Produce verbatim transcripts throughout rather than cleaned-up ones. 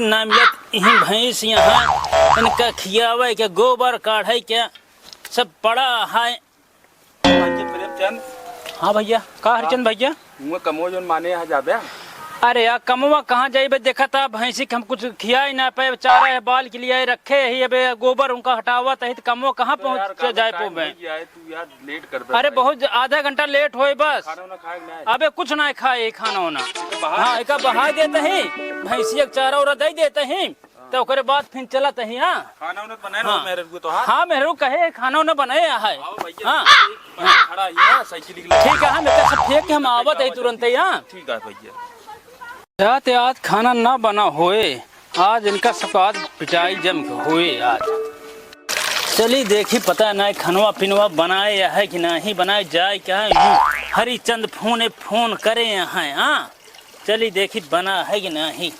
ना मिलत इहीं भैंस यहाँ, इनका खियावे के, गोबर काढ़े के, सब पड़ा है। भैया प्रेमचंद। हाँ भैया, का हरिचंद भैया? हुआ कमो जौन माने यहाँ जाबे? अरे यार, कमवा कहाँ जाइबे? देखा था भैंसी के हम कुछ खियाई ना पाए, चारा है बाल के लिए रखे ही, अबे गोबर उनका हटावा तही तो कमवा कहाँ तो यार, पहुँच जाए पोबे? तू यार लेट कर दे अरे भाई। बहुत ज-, आधा घंटा लेट होए बस। खाना वाना खाए कि नहीं? अबे कुछ ना खाए खाना वाना। तो बहा हाँ, दे। एका बहा देते ही, भैंसिया के चारा उरा दे देते ही, हाँ। तो ओकरे बाद फिर चलत ही। हाँ। खाना वाना बनाए हाँ। रहो मेरे को तो, हाँ। हाँ, मेरे को कहे खाना वाना बनाए है। आओ भैया, हाँ। एक हाँ। खड़ा ही है, साइकिल निकला। ठीक है, हम एका सब फेंक के हम आवत ही तुरंत ही, हाँ। ठीक है भैया। रात आज खाना ना बना होए, आज इनका सबका आज पिटाई जम के होए आज। चली देखी, पता नाहीं खनवा पिनवा बनाए है कि नाहीं बनाए, जाए क्या है, यूं हरिचंद फोने फोन करे हैं, हाँ। चली देखी बना है कि नाहीं।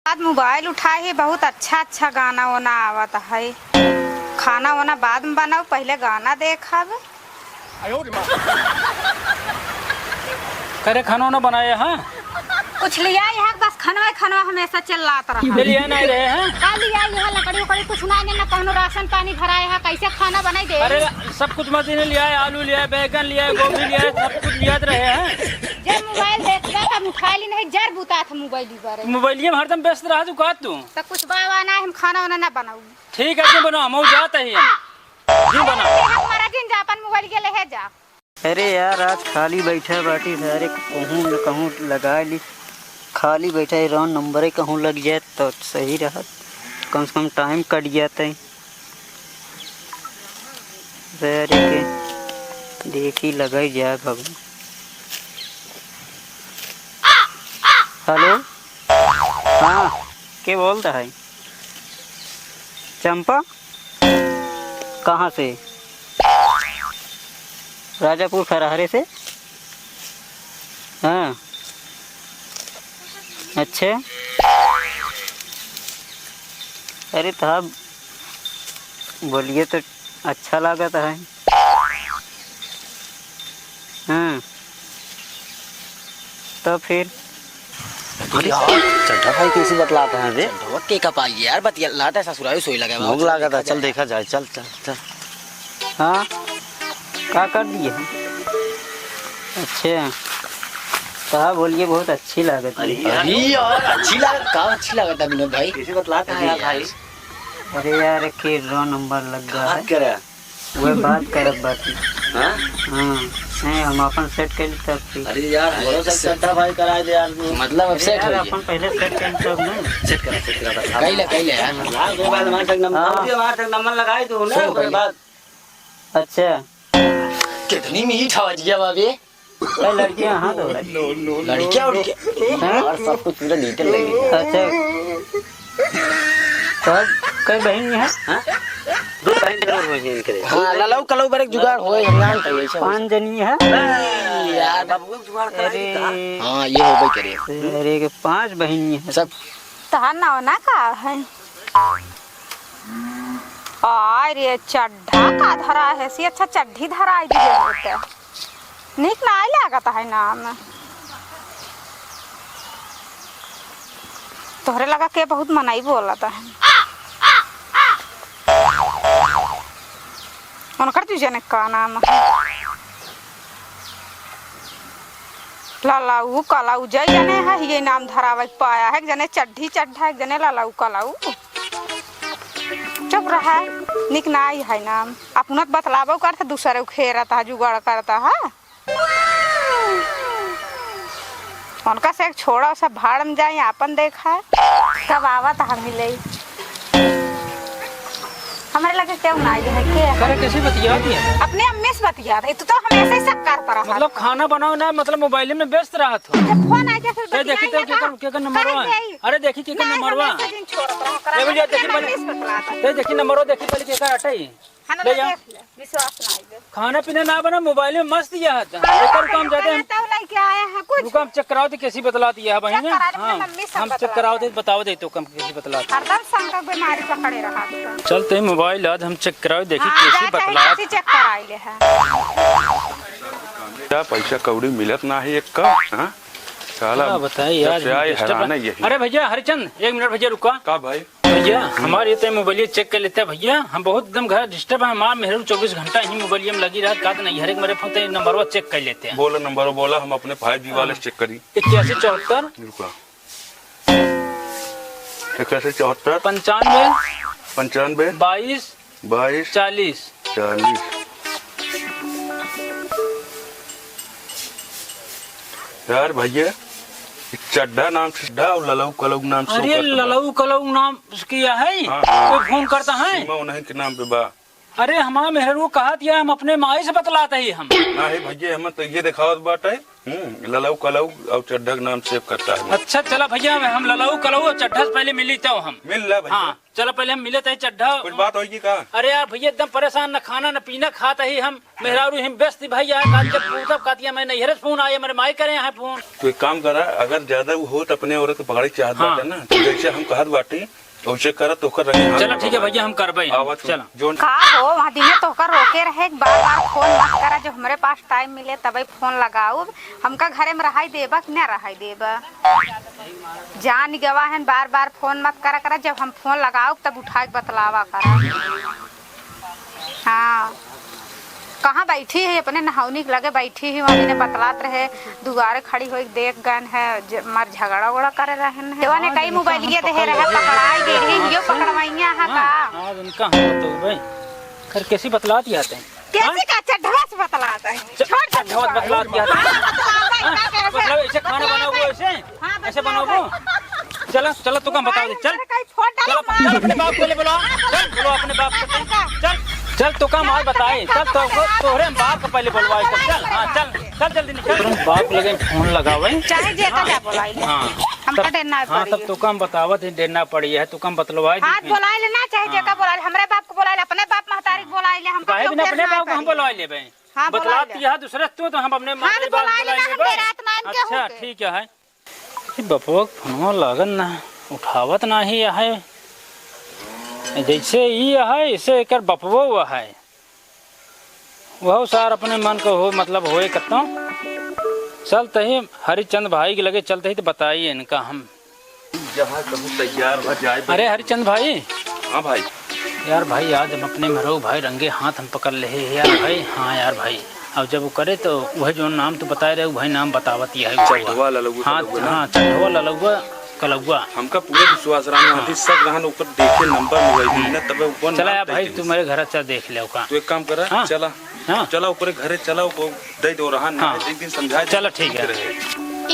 आज मोबाइल उठाए ही, बहुत अच्छा अच्छा गाना वाना आवत है। खाना वाना बाद में बनाओ, पहले गाना देखब। करे खाना वाना बनाए, हाँ? कुछ लिया यहाँ बस खनवा खनवा हमेशा चिल्लात रहा। ले लिया नहीं रहे हैं? का लिया यहाँ लकड़ी उकड़ी कुछ ना, ना कौनो राशन पानी भराए है, कैसे खाना बनाई दे? अरे सब कुछ मशीन लिया है, आलू लिया है, बैगन लिया है, गोभी लिया है, सब कुछ लियात रहे हैं। जब मोबाइल देखबा तब उठा ली नहीं, जर बुता था मोबाइल ही बारे। मोबाइलिया में हरदम व्यस्त रहा तू का तू? तो कुछ बाबा ना हम खाना वाना ना बनाऊ। ठीक है, तुम बनाओ, हम जाते ही हम। जी बना। अरे, हमारा जिन जा, अपन मोबाइल के लेहे जा। अरे यार, आज खाली बैठा बाटी था, अरे कहूँ न कहूँ लगा ली। खाली बैठा है, रॉन्ग नंबर है, कहूँ लग जाए तो सही रहत, कम से कम टाइम कट जाते। अरे के देखी लगा ही जाए भगवान। हेलो, हाँ, के बोलता है? चंपा? कहाँ से? राजापुर खरहरे से? हाँ। अच्छा। अरे तब बोलिए तो अच्छा लागत है। हाँ। तो फिर? अरे यार, चड्ढा भाई कैसे बतलाता है बे? चड्ढवा के का पाई यार, बतियात है ससुराल सोई लगा भूख लागत है, चल देखा जाए, चल, चल, चल। हाँ, का कर दिए हैं? अच्छा, कहा बोलिए, बहुत अच्छी लागत है। अरे यार, अच्छी लागत, का अच्छी लागत है विनोद भाई? कैसे बतलाता है यार भाई? अरे यार, एक रॉन्ग नंबर लग गया है। करे? वह बात करत बाटी। हाँ? हाँ, नहीं, हम अपन सेट कर ली तब फिर। अरे यार, हमरो से चड्ढा भाई कराए दे यार। मतलब अब अरे सेट यार, हो गया। अपन पहले सेट कर ली तब ना। सेट करा, सेट करा, बता। कैले, कैले यार। हाँ, दो बार हमारे तक नंबर, हाँ। हमारे तक नंबर लगाए दो ना, सो ओकरे भैया। बाद। अच्छा। कितनी मीठ आवाज है बाबे। ए, लड़कियां, हाँ तो। लड़कियां उड़कियां। हाँ? और सब कुछ पूरा डिजिटल लगे। अच्छा। तब कई बहिन है? हाँ? दो बहिन जरूर होई इनके। हाँ, ललऊ कलऊ बरे जुगाड़ होई, हम जानते हैं, वैसे होई। पाँच जनी है? अरे यार, बाबू, जुगाड़ कराई अरे। का? हाँ, ये होबे करे। अरे, के पाँच बहिन है। सब। तहार नाव ना का है? अरे, चड्ढा का धरा है, सी अच्छा चड्ढी धराई दिए होते। नीक नाई लागत है नाम। तोहरे लगा के बहुत मनई बोलत है। उनकर तू जने का नाम है? लालाऊ, कालाऊ, जय जने है, ये नाम धरावे के पाया है, एक जने चड्ढी चड्ढा, एक जने लालाऊ, कालाऊ। चुप रहा, निक नाई है नाम। अपना तो बतलाबो करता, दूसरे को खेरता है, जुगाड़ करता है। उनका से छोड़ा, सब भाड़ में जाए, आपन देखा। कब आवत हम ही ले। हमरे लगे क्यों ना आई है के? करे कैसे बतियात है? अपने अम्मी से बतियात है, तू तो हमेशा ही शक करत रहा। मतलब खाना बनाओ ना, मतलब मोबाइल में व्यस्त रहत हो। जब फोन आ गया फिर ए, देखी बतियाएंगे तो केकर, ना। केकर नंबरवा करे है? जाई। अरे देखी केकर नहीं, नंबरवा। हमेशा दिन छोड़त रहा, ए भैया, देखी अपने पहले। अम्मी से बतलाता। ए, देखी नंबरवा, देखी पहले केकर अटई। खाना ले तो जा। देख ले, विश्वास ना आइबे। खाना पीना ना बना, मोबाइल में मस्त यह था। खाना एकर तो काम ज्यादा है। तो लेके आया है कुछ। रुको, हम चेक कराओ तो कैसी बतलाती है बहिन। चेक करा ले, हाँ, अपने मम्मी से हम चेक बतला कराओ ले। तो बताओ दे तो कम कैसी बतलाती है। हरदम शंका बीमारी पकड़े रहा था। चलते हैं मोबाइल आज हम चेक कराओ, देखी हाँ, कैसी जा चाहे बतलात। कैसी चेक कराई ले है। क्या पैसा कौड़ी मिलत ना है एक का, हाँ? साला का बताई यार, जब से आए disturb हैरान है। है यही। अरे भैया हरिचंद, एक मिनट भैया रुका। का भाई? भैया, हमारे ये तो मोबाइल check कर लेते हैं भैया, हम बहुत एकदम घर disturb हैं, हमार मेहरू चउबीस घंटा ही मोबाइल में लगी रहत, का तो नहीं, हर एक मेरे फोन ते नंबरवा check कर लेते हैं। बोला नंबरवा बोला, हम अपने five G वाले से check करी। इक्यासी चौहत्तर। रुका। इक्यासी चौहत्तर। पंचानवे। पंचानवे। बाईस। बाईस। चालीस। चालीस। यार भैया, चड्ढा नाम से चड्ढा और ललऊ कलऊ नाम से अरे, ओकर बा। ललऊ कलऊ नाम उसकी है? हाँ, हाँ। कोई फोन करता है? सीमा उन्हीं के नाम पे बा। अरे, हमार मेहरू कहत या हम अपने माई से बतलात ही हम। नाही भैया, हम तो ये देखावत बाटे, हम्म, ललऊ कलऊ और चड्ढा के नाम save करता है। अच्छा, चला भैया, हम ललऊ कलऊ और चड्ढा से पहले मिली तो हम। मिल ला भैया। हाँ, चला पहले हम मिले तही चड्ढा। कुछ बात होई कि का? अरे यार भैया, एकदम परेशान, न खाना न पीना खात ही हम। मेहरारू हम व्यस्त ही भैया, काल जब पूछब कहत या मैं नैहरे से फोन आए, मेरे माई करे हैं फोन। तो एक काम करा, अगर ज्यादा वो होत अपने औरत के पकड़े चाहत हाँ। बाटे ना, तो जैसे हम कहत बाटी, तो उसे करत ओकर रंगे हाथ चला, ठीक है भैया, हम करबे। आवा तू। चला। जोन का हो, वहाँ दिने तोहका रोके रहे, बार बार फोन मत करा, जब हमरे पास टाइम मिले तबे फोन लगाउब। हमका घरे में रहाई देबा कि ना रहाई देबा? जान गवा है, बार बार फोन मत करा करा, जब हम फोन लगाउब तब उठा के बतलावा करा। हाँ, कहाँ बैठी है? अपने नहौनी के लगे बैठी ही, वहाँ दिने बतलात रहे, दुआरे खड़ी होई देख गन है, ज-, मार झगड़ा उगड़ा करे रहन है। देवा ने कई मोबाइलिया देहे रहे, पकड़ाई गई रही, यो पकड़वाइया है का? हाँ, आज उनका हम बतौबे। खैर, कैसी बतलात ही आते हैं? कैसी हाँ? का चड्ढवा से बतलात है? च-, छोड़ दे चड्ढवा से बतलात ही आते हैं। हाँ, बतलात है, हाँ? का करे? मतलब, ऐसे खाना बनाओ, ऐसे? हाँ, ऐसे बतलात बनाओ? है। चला, चला, तू काम बता दे, चल। कहीं फोन चलो, डालो, चल अपने बाप को ले बुलाओ। चल, बुलाओ अपने बाप को। चल, चल, तो काम और बताए। चल, तो, तोहरे हम बाप को पहले बुलवाए। चल, चल, हाँ, चल, चल जल्दी निकल। तुरंत बाप लगे फोन लगावे। चाहे जेका हाँ। जा बुलाई ले। हाँ। हमका तब, डेरना हाँ, पड़ी। तब तो काम बतावत है, डेरना पड़ी है, तो काम बतलवाए हाँ, दी। बुलाई लेना, चाहे हाँ। जेका बुलाई ले। हमरे बाप को बुलाई ले, अपने बाप महतारी को बुलाई ले, हमका काहे क्यों बिना अपने डेरना बाप को हम पड़ी? बुलाई लेबे? हाँ, बतलात बुलाई ले। यह दूसरे तू तो हम अपने हाँ, महतारी तो बाप बुलाई बुलाई लेना, हम लेबे। डेरात ना इनके अच्छा, होके। ठीक है। ई बपवा के फोनवा लागत ना, उठावत नाही है। जैसे ई है, ऐसे एकर बपवो है। वहू सार अपने मन को हो, मतलब होए कत्तो। चलत ही हरिचंद भाई के लगे चलत ही तो बताई इनका हम। जहाँ कहूँ तैयार हो जाए। अरे हरिचंद भाई। हाँ भाई। यार भाई, आज हम अपने मेहरऊ भाई रंगे हाथ हम पकड़ ले हैं यार भाई। हाँ यार भाई, अब जब वो करे तो वह जो नाम तू बताए रहे, वही नाम बतावत ही है वो। चढ़वा ललउआ हाँ, कलउआ ना? हाँ, चढ़वा ललउआ कलउआ। हमका पूरा विश्वास रहा, हाँ। सब रहन ओकर देखे नंबर मोबाइल में, ना तबे वो चला ना यार भाई, तू मेरे घर अच्छा देख ले ओका। तू एक काम करा, हाँ। चला। हाँ। चला ओकरे घरे चला, ओको दे दो रहन, हाँ। एक दिन समझा दे, चला ठीक है। रहे।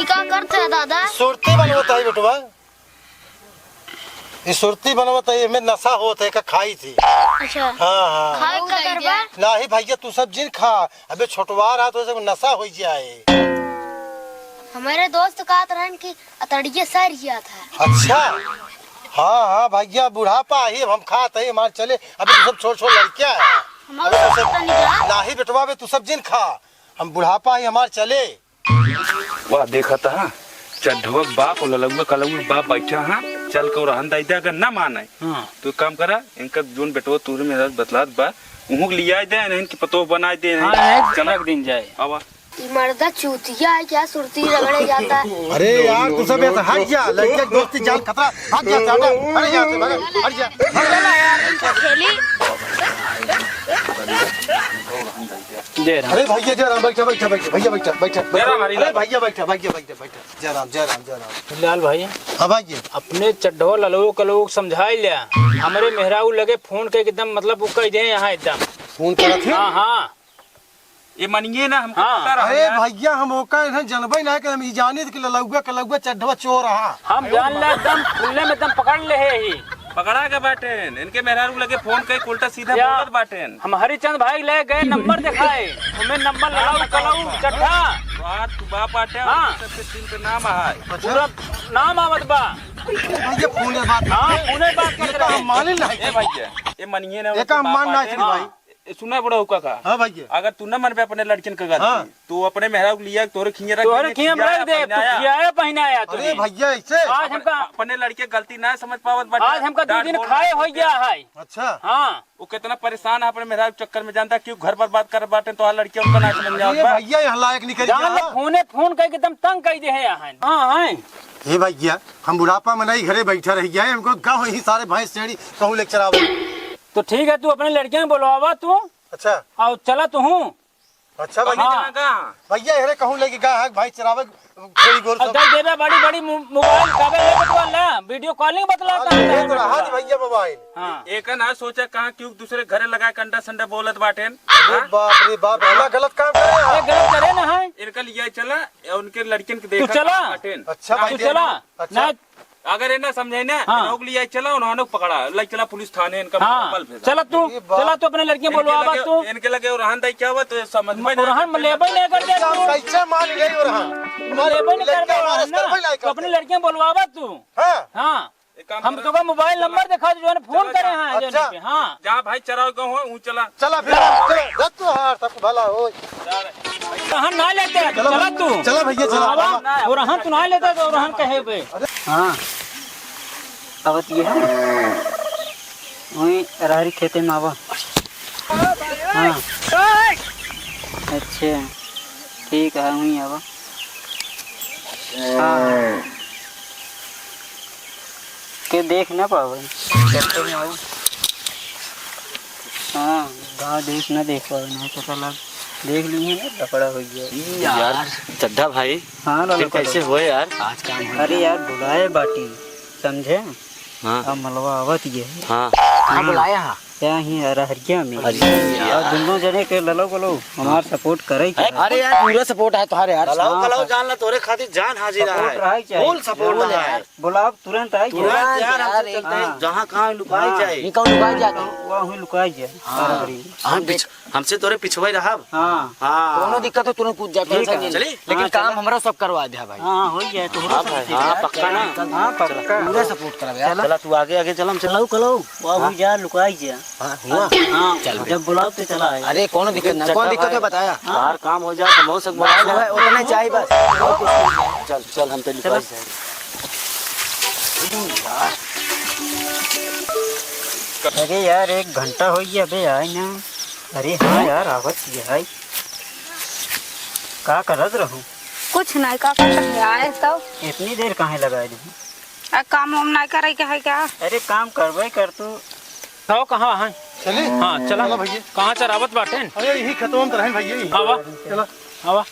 ई का करत है दादा? सुरती बनवत है बेटवा। ई सुरती बनवत है, एमे नशा होत है, का खाई थी। अच्छा। हाँ, हाँ। खाए का करबा? नाही भैया, तू सब जिन खा, अबे छोटवा रहा तो सब नशा हो जाए। हमारे दोस्त कहत रहन कि अतड़िया सर गया था। अच्छा। हाँ, हाँ भैया, बुढ़ापा ही, अब हम खात है, हमार चले, अबे तू सब छोट छोट लड़किया है। हम अबे तू सब पता नहीं क्या। नाही बेटवा, अबे तू सब जिन खा, हम बुढ़ापा ही हमार चले। वाह, देखत हा, चड्ढवा के बाप और ललउआ कलउआ के बाप बैठा हा, चल के रहन दे दे, अगर ना माने, हाँ। तो एक काम करा, इनका जोन बेटवा तोरे में बतलात बा, उहू के लिया दे, नहीं कि पतोह बनाए दे, नहीं। हाँ, एक चला। एक दिन जाए। आवा। ई मर्दा चूतिया है क्या, सुरती रगड़े जाता है? अरे यार, तू सब ऐसा हट जा, लड़के की दोस्ती जान खतरा, हट जा, हट जा, हट जा, हट जा, हट जा। खेली। जय राम। अरे भैया, जय राम, बैठा, बैठा, बैठा, भैया, बैठा, बैठा, बैठा। जय राम, हरी अरे लाल। भैया, बैठा, भैया, बैठा, बैठा। जय राम, जय राम, जय राम। लाल भाई। हाँ भाई। अपने चड्ढो ललवो कलवो को समझाई लिया। हमरे मेहराऊ लगे फोन करके एकदम, मतलब, वो कह दे यहाँ एकदम। फोन करत है? हाँ, हाँ। ये मानिए ना, हमको हाँ। पता रहा अरे यार। भैया, हम ओका इन्हें जनबे ना कि हम ई जानित कि ललौआ कलौआ चड्ढवा चोर रहा। हम जान ले एकदम खुले में एकदम पकड़ ले है ही। पकड़ा के बाटेन, इनके मेहरारू लगे फोन कई उल्टा सीधा या बोलत बाटेन। हम हरिचंद भाई ले गए नंबर दिखाए, हमें नंबर ललऊ कलऊ चड्ढा। तो आज तू बाप बाटे हाँ। सबके सीन पे नाम आए। पूरा नाम आवत बा। भैया फोन है बात। हाँ, फोन है बात ये कर तो रहे। हम माने नहीं। ए भैया, ये मानिए ना, ये उनके काम बाप मान ना बाटे। भाई। सुना बड़ा हुक्का का। हाँ भैया। अगर तू ना मनबे अपने लड़कियन के गलती, हाँ। तू अपने मेहरारू के लिया, तोरे खिंजरा तोरे खिंजरा खिंजरा रख दे, तू पहनाया। खियाए पहनाया तू। अरे भैया, ऐसे? आज अपने, हमका अपने लड़के के गलती ना समझ पावत बाटे। आज हमका दो डांट दिन बोल खाए रहा हो है। गया है। अच्छा। हाँ। वो कितना परेशान है अपने मेहरारू के चक्कर में, जानता क्यों घर बर्बाद कर बाटे, तो लड़कियों का ना समझ में आवत अरे बा। भैया, यहाँ लायक नहीं करी जान ले, क्या? फोने फोन करके एकदम तंग कर दे है यहाँ। हाँ, हाँ। हे भैया, हम बुढ़ापा में नहीं घरे बैठा रह गया है, हमको गाँव ही सारे भैंस छेड़ी कहूँ लेके चरावे। तो ठीक है, तू अपने लड़कियन के बुलवावा तू। अच्छा। और चला तू हूँ। अच्छा भैया। हाँ। भैया, हेरे कहूँ लेके गा है, भाई चरावे, कोई गोर अब सब। दे देबे बड़ी, बड़ी मो-, मोबाइल, काबे ले बतवा ला, वीडियो कॉलिंग बतलाता हाँ, है। ये तो रहा जी भैया मोबाइल। हाँ। एक ना सोचा कहाँ क्यों दूसरे घरे लगा कंडा संडा बोलत बाटेन। अरे हाँ? बाप रे बाप, इतना गलत काम करे यार। अरे गलत करे ना है। इनका लिया चला, उनके लड़कियन के तू देखा चला। कहाँ बाटेन। अच्छा हाँ। भाई, तू चला। अच्छा। ना अगर ये ना समझे ना, हाँ। इन्हों को लिया चला, उन्होंने पकड़ा, ले चला पुलिस थाने, इनका हाँ। कल भेजा। चला तू, ये बात चला तू अपने लड़कियां इनके बुलवावा लगे, तू। इनके लगे ओरहन दाई क्या हुआ, तो समझ में ना ओरहन में लेबे नहीं कर दे तू। कैसे मान गई ओरहन? लेबे नहीं कर दे लड़का हमारा ओरहन ना। स्तर पे लायक तो अपने है। लड़कियां बुलवावा तू। हाँ। हाँ। एक काम हम करो। तो का मोबाइल नंबर दिखा दो, जो है ना, फोन चला, करे चला। हैं, जो अच्छा। पे, हाँ। जहाँ भाई चराव गाँव हो, ऊँ चला। चला फिर, चला, रख तू हार, सबको भला हो। ओरहन ना लेते, चला, चला तू। चला भैया, चला। आवा, ओरहन तू ना लेते तो ओरहन कहे बे। हाँ, आवत ये है। वहीं अरहरी खेते में आवा। हाँ। अच्छा, ठीक है, वहीं आवा। हाँ। के देख ना पावे। खेते में आवा। हाँ, गाँव देख ना देख पावे, नहीं पता लग। देख ली है ना, लफड़ा हो गया। यार, चड्ढा भाई, हाँ, फिर ललका कैसे भाई। हुए यार? आज काम हो अरे गया। यार, बुलाए बाटी, समझे? हाँ। अब मलवा आवत ये है। हाँ। हाँ, बुलाया है। क्या ही अरहरिया में। अरे यार। और दोनों जने के ललो कलो, हमार सपोर्ट करे के है। अरे यार, पूरा सपोर्ट है तुम्हारे यार। ललो हाँ, कलो सर। जान ला, तोरे खातिर जान हाजिर सपोर्ट है। रहा ही चाहिए। फुल सपोर्ट बोल रहा यार। है। बुलाओ, तुरंत आई तुरंत जाए। यार, हमसे यार, चलते हैं, हाँ। जहाँ कहाँ लुकाई हाँ। जाए। ये कौन लुकाई जाए? वहाँ हुई लुकाई जाए। हाँ। अरे। हाँ, पीछे हमसे तोरे पिछुआ ही रहब। हाँ। हाँ। कौनो दिक्कत हो, तुरंत कूद जाते हैं, ठीक है। टेंशन नहीं। चलिए। लेकिन हाँ, काम चलो। हमरा सब करवा दे भाई। हाँ, हो गया तो हाँ भाई, हाँ, पक्का ना? हाँ, पक्का। पूरा सपोर्ट करब यार। चलो। चला, तू आगे, आगे चल, हम चल। कलो, कलो, बाबू हाँ। जा, लुकाई जा। हाँ, हुआ? हाँ, चल बे। जब बुलाओ तो चला आए। अरे, कौनो दिक्कत ना, कौन दिक्कत है बताया? हाँ। बाहर काम हो जाए, समोसे बस, बस, उतना चाहिए बस। चल, चल, हम तो लुकाई जाए। अरे यार, एक घंटा हो गया बे, आए ना। अरे हाँ यार, आवत ही है। का करत रहू? कुछ नहीं, का करत रहे? आए तो। इतनी देर काहे लगाए दू? आ, काम वाम नहीं करे के है क्या? अरे काम करबे कर तू। आओ, कहाँ है? चली? हाँ, चला। चला भैया। कहाँ चरावत बाटेन? अरे यही खेतवा में तो रहेन भैया, यही। हाँ, वाह। चला। हाँ, वाह।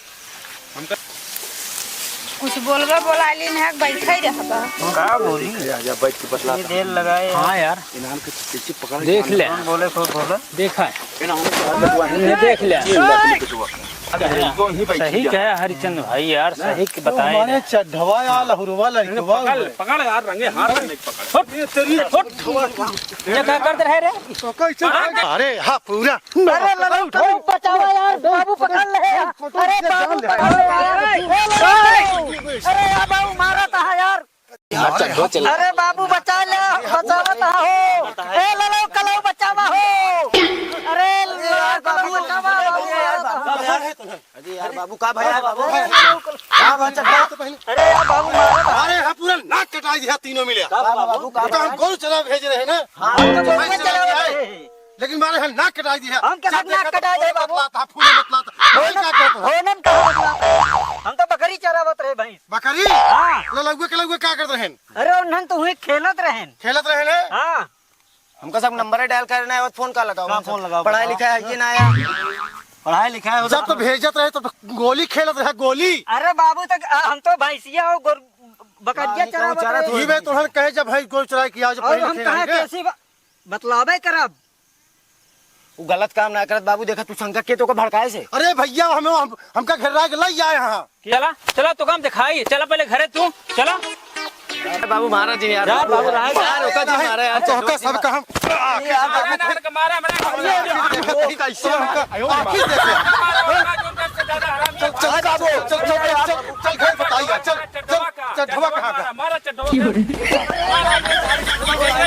कुछ बोलबे बोला ली ना, बैठे ही रहबा। का बोली? आजा, आजा, बैठ के बतला ये था। देर लगाए। हाँ यार। इनाम के पीछे पकड़ देख के ले। कौन बोले, कोई बोले? देखा है। इनाम के बाद बतुआ है। ये देख ले। ये ले अपने बतुआ। अरे, इनको ही बैठ सही गया। कहे हरिचंद भाई यार, नहीं, सही के तो बताए हमारे हैं। चड्ढवा या लहुरवा लड़कवा पकड़, हुए। पकड़ यार, रंगे हाथ से नहीं पकड़। हट, ये तेरी हट। ये क्या करते रहे रे? तो कैसे? अरे हाँ, पूरा। अरे ललन, बाबू बचावा यार, बाबू पकड़ ले। अरे बाबू पकड़ ले यार। अरे यार बाबू मारा था यार। अरे बाबू बचा ले, बचावा था हो। ए ललन कलो बचावा हो। अरे यार बाबू बचावा हो। अरे यार बाबू, का भया है बाबू? का भया चड्ढा? अरे यार बाबू, मारा था। अरे हाँ, पूरा नाक कटाई दिया तीनों मिले। का बाबू, का तो हम भया? गोरू चरा भेज रहे हैं ना। हाँ, हम तो गोरू चरा भेज रहे हैं। लेकिन मारे हम नाक कटाई दिया। हम कैसे नाक कटाई दे बाबू? बतलाता, फूले बतलाता। भाई का कहता? होनन का बतलाता? हम तो बकरी चरावत रहे भैंस। बकरी? हाँ। ललौआ के लौआ का करत रहेन? अरे उन्हन तो हुई खेलत रहेन। खेलत रहेन? हाँ। हमका सब नंबर डायल करना है और फोन का लगाओ। का फोन लगाओ, पढ़ाई बताओ। लिखाई है कि ना आया? पढ़ाई लिखाई हो जब तो तो भेजत रहे तो गोली खेलत रहे, गोली। अरे बाबू, तक आ, हम तो भैंसिया हो, गोर-, बकरिया हाँ, चरावत चरा रहे। थोड़ी। ई बे तोहन कहे जब भैंस गोर चराई किया, जब और पढ़े हम लिखे कहे नहीं रे। कैसी बा-, बतलावे करब। उ गलत काम ना करत बाबू, देखा तू शंका के तो को भड़काए से। अरे भैया, हमें हम, हमका घेरा के लई आए हैं। चला, चला, तो काम दिखाई, चला पहले घरे तू, चला। अरे बाबू, महाराज जी यार। यार, बाबू, रहा है। यार, ओका जी मारा यार, तो ओका सब काम। अरे यार, बाबू, मारा, मारा, मारा। कैसे हमका आँखी देखे? चल, चल, बाबू, चल, चल, चल, चल, घर बताइए, चल, चल, चल, ढवा कहाँ का? मारा, मारा, चड्ढवा।